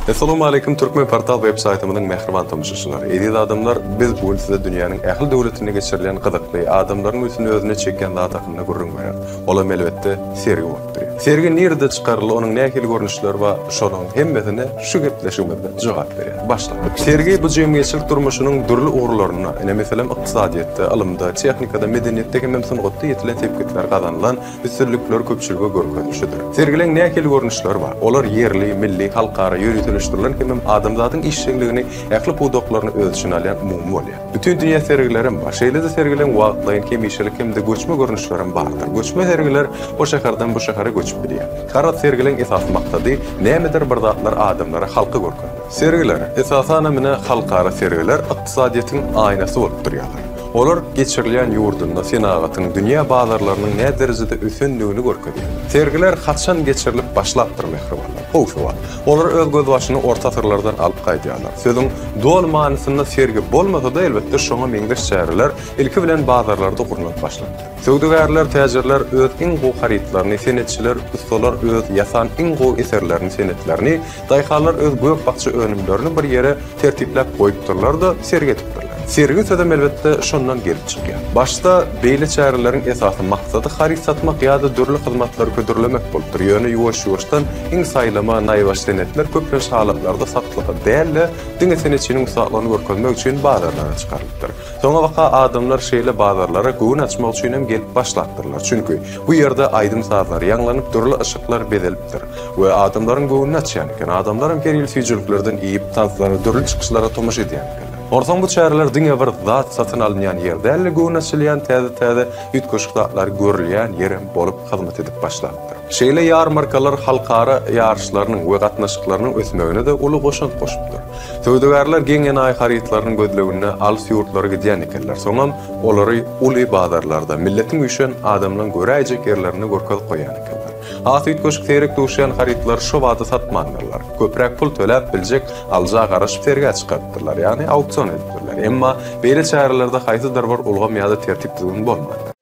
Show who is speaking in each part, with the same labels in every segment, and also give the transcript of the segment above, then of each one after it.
Speaker 1: Essalawmaleýkim Türkmen Portal web saýtymyzyň mähriban tomaşaçylary! Eziz adamlar, biz bu gün size dünýäniň ähli döwletinde geçirilýän gyzykly, adamlaryň ünsüni özüne çekýän zat hakynda gürrüň bereris. Olam elbetde sergi bolup durýar. Sergi nirede çykaryldy, onuň nähili görnüşleri bar, şolaryň hemmesine şu gepleşigimizde jogap berýäris. Başlalyň. Sergi bu jemgyýetçilik durmuşynyň dürli ugurlarynda, ine meselem ykdysadyýetde, ylymda, tehnikada, medeniýetde hemem sungatda ýetilen sepgitler gazanylan üstünlikleri köpçülige görkezilişidir. Sergileň nähili görnüşleri bar? Olar ýerli, milli, halkara, ýöriteleşdirilen hemem adamzadyň işjeňligini ähli pudaklaryny öz içine alýan umumy bolýar. Bütin dünýä sergilerem bar. Şeýle-de sergileň wagtlaýyn, hemişelik hem-de göçme görnüşlerem bardyr. Göçme sergiler o şäherden bu şähere göçüp bilýär. Garaz, sergileň esasy maksady nämedir bir zatlar adamlara, halka görkezmek. Sergiler, esasanam ine halkara sergiler ykdysadyýetiň aýnasy bolup durýarlar. Olar geçirilýän ýurdunda senagatyň dünýä bazarlarynyň näderejede ösendigini görkezýär. Sergiler haçan geçirilip başlapdyr mähribanlar? Gowy sowal. Olar öz gözbaşyny orta asyrlardan alyp gaýdýarlar. Sözüň doly manysynda sergi bolmasa-da elbetde şoňa meňzeş çäreler ilki bilen bazarlarda gurnalyp başlanypdyr. Söwdagärler, täjirler öz iň gowy harytlaryny, senetçiler, ussalar öz ýasan iň gowy eserlerini, senetlerini, daýhanlar öz gök-bakja önümlerini bir ýere tertipläp goýupdyrlar-da, sergi edipdirler. Sergi sözem elbetde şondan gelip çykýar. Başda beýle çäreleriň esasy maksady haryt satmak ýa-da dürli hyzmatlary hödürlemek bolupdyr. Ýöne ýuwaş-ýuwaşdan iň saýlama, naýbaşy senetler köplenç halatlarda satlyga däl-de, diňe senetçiniň ussatlygyny görkezmek üçin bazarlara çykarylypdyr. Soňabaka adamlar şeýle bazarlara göwün açmak üçin hem gelip başlapdyrlar. Çünki bu ýerde aýdym-sazlar ýaňlanyp, dürli yşyklar bezelipdir we adamlaryň göwnüni açýan eken. Adamlaram her hili süýjüliklerden iýip, tanslara, dürli çykyşlara tomaşa edýän ekenler. Onsoň bu çäreler diňe bir zat satyn alynýan ýer däl-de, göwün açylýan, täze-täze üýtgeşik zatlar görülýän ýerem bolup hyzmat edip başlapdyr. Şeýle ýarmarkalar halkara ýaryşlarynyň we gatnaşyklarynyň ösmegine-de uly goşant goşupdyr. Söwdagärler geň-enaýy harytlarynyň gözleginde alys ýurtlara gidýän ekenler. Soňam olary uly bazarlarda, milletiň üýşen, adamlaň göräýjek ýerlerinde görkezip goýýan ekenler. Has üýtgeşik seýrek duşýan harytlary şo bada satmandyrlar. Köpräk pul töläp biljek alyja garaşyp sergä çykarypdyrlar, ýagny auksion edipdirler. Emma beýle çärelerde haýsydyr bir ulgam ýa-da tertip-düzgün bolmandyr.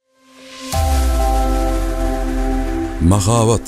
Speaker 2: Mahabat.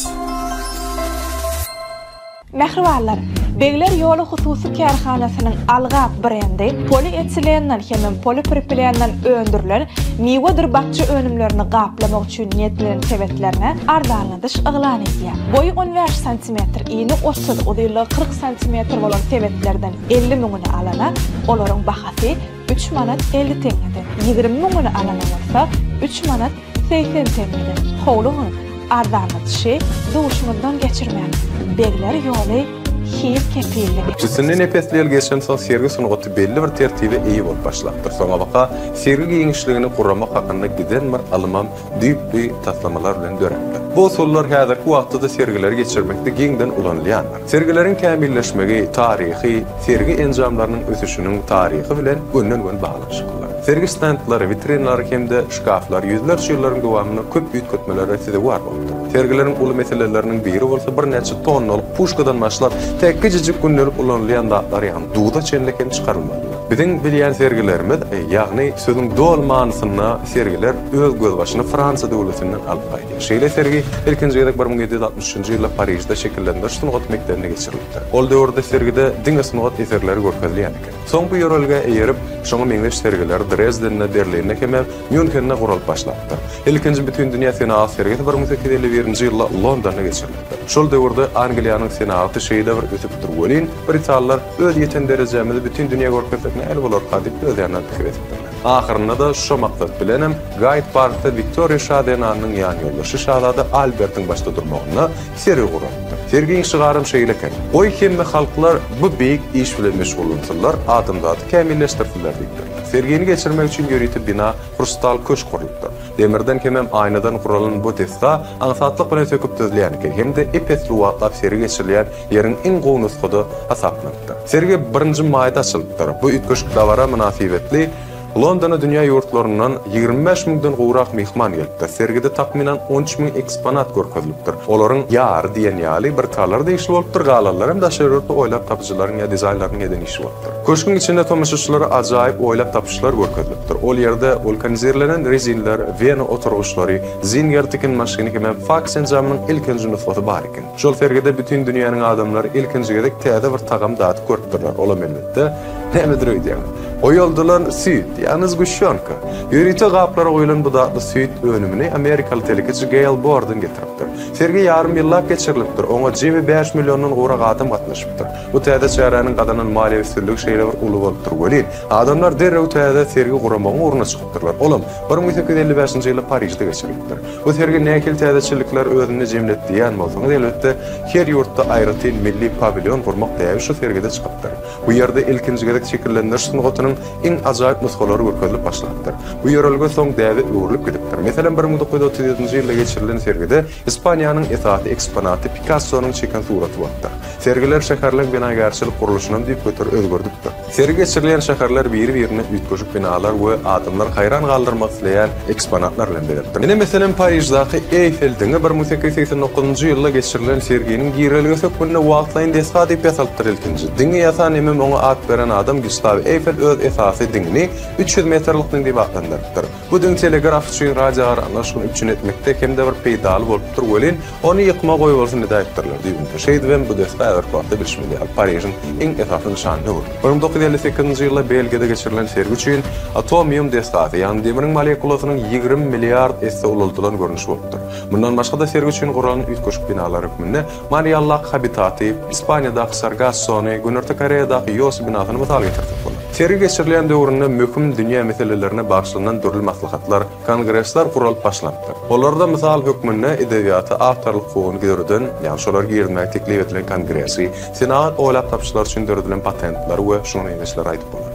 Speaker 3: Mähribanlar! Begler ýoly hususy kärhanasynyň Algap brendi polietilenden hemem polipropilenden öndürilen miwedir bakja önümlerini gaplamak üçin niýetlenen sebetlerine arzanladyş yglan edýär. Boýy 15 santimetr, ini 30, uzynlygy 40 santimetr bolan sebetlerden 50 müňüni alana olaryň bahasy üç manat 50 teňňeden, 20 müňüni alana bolsa üç manat 80 teňňeden. Howlugyň arzanladyşy duşuňyzdan geçirmäň. Begler ýoly hil kepilligi.
Speaker 1: Üstünden ep-esli ýyl geçensoň sergi sungaty belli bir tertibe eýe bolup başlapdyr. Soňabaka sergi giňişligini guramak hakynda giden bir ylymam düýpli taslamalar bilen döräpdir. Bu usullar häzirki wagtda-da sergileri geçirmekde giňden ulanylýandyr. Sergileriň kämilleşmegi taryhy sergi enjamlarynyň ösüşiniň taryhy bilen gönden-göni baglanyşyklydyr. Sergi stendleri, witrinalary hem-de şkaflar ýüzlerçe ýyllaryň dowamynda köp üýtgetmelere sezewar bolupdyr. Sergileriň uly meseleleriniň biri bolsa birnäçe tonnalyk puşkadan başlap, tä kiçijik gündelik ulanylýan zatlar, ýagny duza çenli hem çykarylmalydyr. Biziň bilýän sergilerimiz, ýagny sözüň doly manysynda sergiler öz gözbaşyny Fransiýa döwletinden alyp gaýdýar. Şeýle sergi ilkinji gezek 1763-nji ýylda Parižde şekillendiriş sungaty mekdebinde geçirilipdir. Ol döwürde sergide diňe sungat eserleri görkezilýän eken. Soň bu ýörelgä eýerip, şoňa meňzeş sergiler Drezdende, Berlinde hemem Mýunhende guralyp başlapdyr. Ilkinji Bütindünýä senagat sergisi 1851-nji ýylda Londonda geçirilipdir. Şol döwürde Angliýanyň senagaty şeýle bir ösüpdir welin, britanlar öz ýeten derejämizi bütin dünýä görkezsek nähili bolarka diýip öz ýanyndan pikir edipdirler. Ahyrynda-da şo maksat bilenem Gaýd parkda Wiktoriýa şa zenanynyň ýanýoldaşy şazada Albertiň başda durmagynda sergi guralypdyr. Sergiň şygaram şeýle eken, Goý hemme halklar bu beýik iş bilen meşgullansynlar, adamzady kämilleşdirsinler diýipdirler. Sergini geçirmek üçin ýörite bina, hrustal köşk gurlupdyr. Demirden hemem aýnadan guralan bu desga aňsatlyk bilen söküp düzülýän eken hem-de ep-esli wagtlap sergi geçirilýän ýeriň iň gowy nusgada hasaplanypdyr. Sergi birinji maýda açylypdyr. Bu üýtgeşik dabara mynasybetli. Londona dünýä ýurtlaryndan 25 müňden gowrak myhman gelipdir. Sergide takmynan 13 müň eksponat görkezilipdir. Olaryň ýary diýen ýaly britanlara degişli bolupdyr, galanlary hem daşary ýurtly oýlap tapyjylaryň ýa dizaýnerleriň eden işi bolupdyr. Köşgüň içinde tomaşaçylara ajaýyp oýlap tapyşlar görkezilipdir. Ol ýerde wulkanizirlenen rezinler, wena oturgyçlary, Zinger tikin maşyny hemem faks enjamynyň ilkinji nusgasy bar eken. Şol sergide bütin dünýäniň adamlary ilkinji gezek täze bir tagam dadyp görüpdirler, olam elbetde, nämedir öýdýäňiz? Goýaldylan süýt, ýagny sguşýonka. Ýörite gaplara guýlan bu datly süýt önümini amerikaly telekeçi Geýl Borden getiripdir. Sergi ýarym ýyllap geçirilipdir, oňa jemi bäş milliondan gowrak adam gatnaşypdyr. Bu täze çäräniň gazanan maliýe üstünligi şeýle bir uly bolupdyr welin, adamlar derrew täze sergi guramagyň ugruna çykypdyrlar. Olam 1855-nji ýylda Parižde geçirilipdir. Bu sergi nähili täzeçillikleri özünde jemledi diýýän bolsaňyz, elbetde, her ýurtda aýratyn milli pawilýon gurmak däbi şu sergide çykypdyr. Bu ýerde ilkinji gezek şekillendiriş sungatynyň iň ajaýyp nusgalary görkezilip başlapdyr. Bu ýörelge soň däbe öwrülip gidipdir. Meselem, 1937-nji ýylda geçirilen sergide Ispaniýanyň esasy eksponaty Pikassonyň çeken suraty bolupdyr. Sergiler şäherleň binagärçilik gurluşynam düýpgöter özgerdipdir. Sergi geçirilýän şäherler biri-birine üýtgeşik binalar we adamlary haýran galdyrmak isleýän eksponatlar bilen bezelipdir. Ine, meselem, Pariždaky Eýfel diňi 1889-njy ýylda geçirilen serginiň girelgesi hökmünde wagtlaýyn desga diýip ýasalypdyr ilkinji. Diňi ýasan hemem oňa at beren adam Gýustaw Eýfel öz esasy diňini 300 metrlik diň diýip atlandyrypdyr. Bu diň telegraf üçin radioaragatnaşygyny üpjün etmekde hem-de bir peýdaly bolupdyr welin, ony ýykma goýbolsun edäýipdirler düýbünde. Şeýdibem bu desga häzirki wagtda bilşimiz ýaly Parižiň iň esasy nyşanyna öwrüldi. 1958-nji ýylda Belgiýada geçirilen sergi üçin Atomium desgasy, ýagny demiriň molekulasynyň 20 milliard esse ulaldylan görnüşi bolupdyr. Mundan başga-da sergi üçin guralan üýtgeşik binalar hökmünde Monrealdaky Habitaty, Ispaniýadaky Sargassony, Günorta Koreýadaky Ýosi binasyny mysal getirsek bolar. Sergi geçirilýän döwründe möhüm dünýä meselelerine bagyşlanan dürli maslahatlar, kongresler guralyp başlanypdyr. Olarda mysal hökmünde edebiýata awtorlyk hukugyny döreden, ýagny şolary girizmäge teklip edilen kongresi, senagat oýlap tapyşlary üçin döredilen patentleri we şuňa meňzeşleri aýdyp bolar.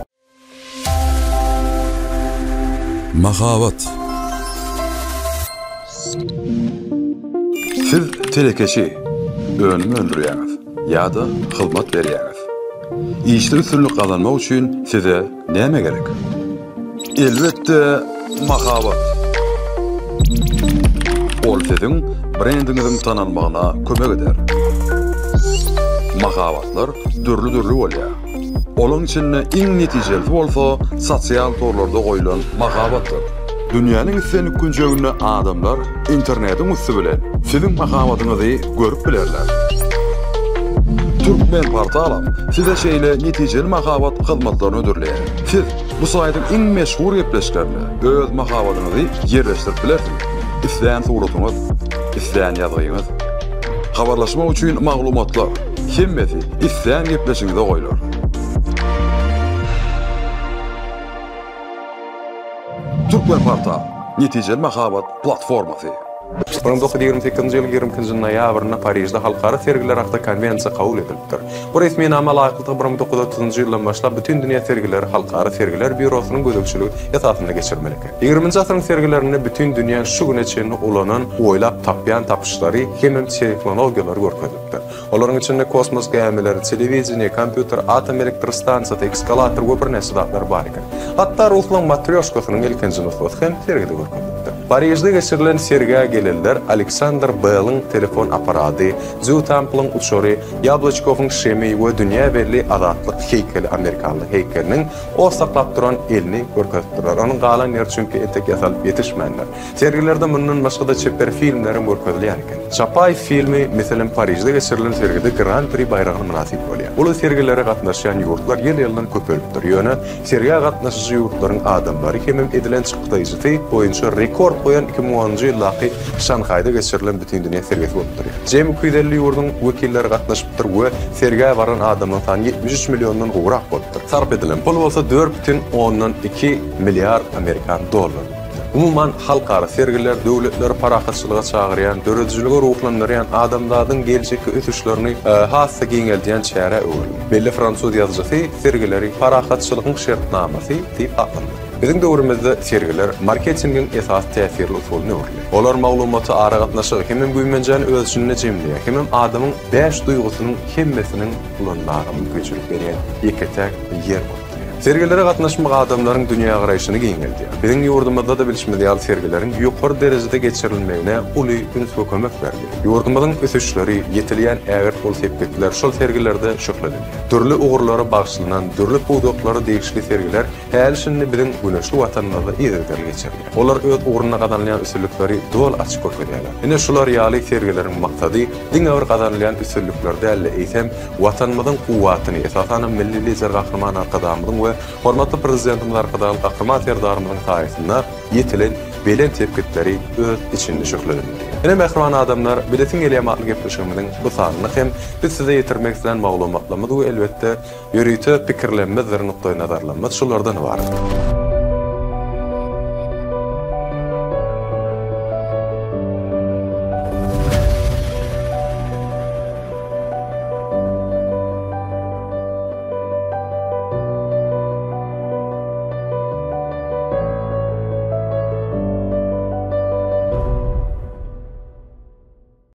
Speaker 2: Mahabat. Siz telekeçi, önüm öndürýäňiz ýa-da hyzmat berýäňiz. Işde üstünlik gazanmak üçin size näme gerek? Elbetde, mahabat. Ol siziň brendiňiziň tanalmagyna kömek eder. Mahabatlar dürli-dürli bolýar. Olaň içinde iň netijelisi bolsa sosial torlarda goýlan mahabatdyr. Dünýäniň islendik künjeginde adamlar internetiň üsti bilen siziň mahabatyňyzy görüp bilerler. Türkmenportalam size şeýle netijeli mahabat hyzmatlaryny hödürleýär. Siz bu saýtyň iň meşhur gepleşiklerinde öz mahabatyňyzy ýerleşdirip bilersiňiz. Islän suratyňyz, islän ýazgyňyz. Habarlaşmak üçin maglumatlar, hemmesi islän gepleşigiňize goýlar. Türkmenportal, netijeli mahabat platformasy.
Speaker 1: 1928-nji ýylyň 22-nji noýabrynda Parižde Halkara sergiler hakda konwensiýa kabul edilipdir. Bu resminama laýyklykda 1930-njy ýyldan başlap Bütindünýä sergileri Halkara sergiler býurosynyň gözegçiligi esasynda geçirmeli eken. Ýigriminji asyryň sergilerinde bütin dünýäň şu güne çenli ulanan, oýlap tapýan tapyşlary hemem tehnologiýalary görkezilipdir. Olaryň içinde kosmos gämileri, telewideniýe, kompýuter, atom elektrostansiýasy, ekskalator we birnäçe zatlar bar eken. Hatda ruslaň matrýoşkasynyň ilkinji nusgasy hem sergide görkezilipdir. Parižde geçirilen sergä gelenler Aleksandr Belliň telefon apparady, Dýu Tamplyň uçary, Ýabloçkowyň şemi we dünýä belli Azatlyk heýkeli amerikanly heýkeliniň ot saklap duran elini görkezipdirler. Onuň galan ýeri çünki entek ýasalyp ýetişmändir. Sergilerde mundan başga-da çeper filmlerem görkezilýär eken. Çapaýew filmi, meselem, Parižde geçirilen sergide Gran-pri baýragyna mynasyp bolýar. Uly sergilere gatnaşýan ýurtlar ýyl-ýyldan köpelipdir. Ýöne sergä gatnaşyjy ýurtlaryň adamlary hemem edilen çykdaýjysy boýunça rekord goýan 2010-njy ýyldaky Şanhaýda geçirilen Bütindünýä sergisi bolup durýar. Jemi 250 ýurduň wekilleri gatnaşypdyr we sergä baran adamlaryň sany 73 milliondan gowrak bolupdyr. Sarp edilen pul bolsa 4,2 milliard amerikan dollary. Umuman, halkara sergiler döwletleri parahatçylyga çagyrýan, döredijilige ruhlandyrýan, adamzadyň geljekki ösüşlerini has-da giňeldýän çärä öwrüldi. Belli fransuz ýazyjysy sergileri parahatçylygyň şertnamasy diýip atlandyrdy. Biziň döwrümizde sergiler marketingiň esasy täsirli usulyna öwrüldi. Olar maglumaty, aragatnaşygy hemem güýmenjäni öz içinde jemleýär, hemem adamyň bäş duýgusynyň hemmesiniň ulanmaga mümkinçilik berýän ýeke-täk ýer bolup durýar. Sergilere gatnaşmak adamlaryň dünýägaraýşyny giňeldýär. Biziň ýurdumyzda-da bilşimiz ýaly sergileriň ýokary derejede geçirilmegine uly üns we kömek berilýär. Ýurdumyzyň ösüşleri, ýetilýän ägirt uly sepgitler şol sergilerde şöhlelenýär. Dürli ugurlara bagyşlanan, dürli pudaklara degişli sergiler häli-şindi biziň güneşli Watanymyzda yzygiderli geçirilýär. Olar öz ugrunda gazanylýan üstünlikleri doly açyp görkezýärler. Ine şular ýaly sergileriň maksady diňe bir gazanylýan üstünlikler däl-de, eýsem, Watanymyzyň kuwwatyny, esasanam Milli Lider Gahryman Arkadagymyzyň we hormatly Prezidentimiz Arkadagly Gahryman Serdarymyzyň saýasynda ýetilen belent sepgitleri öz içinde şöhlelendirýär. Ine, mähriban adamlar, Bilesiň gelýärmi atly gepleşigimiziň bu sanynda hem biz size ýetirmek islän maglumatlarymyz we elbetde, ýörite pikirlerimizdir nukdaýnazarlarymyz şulardan ybarat.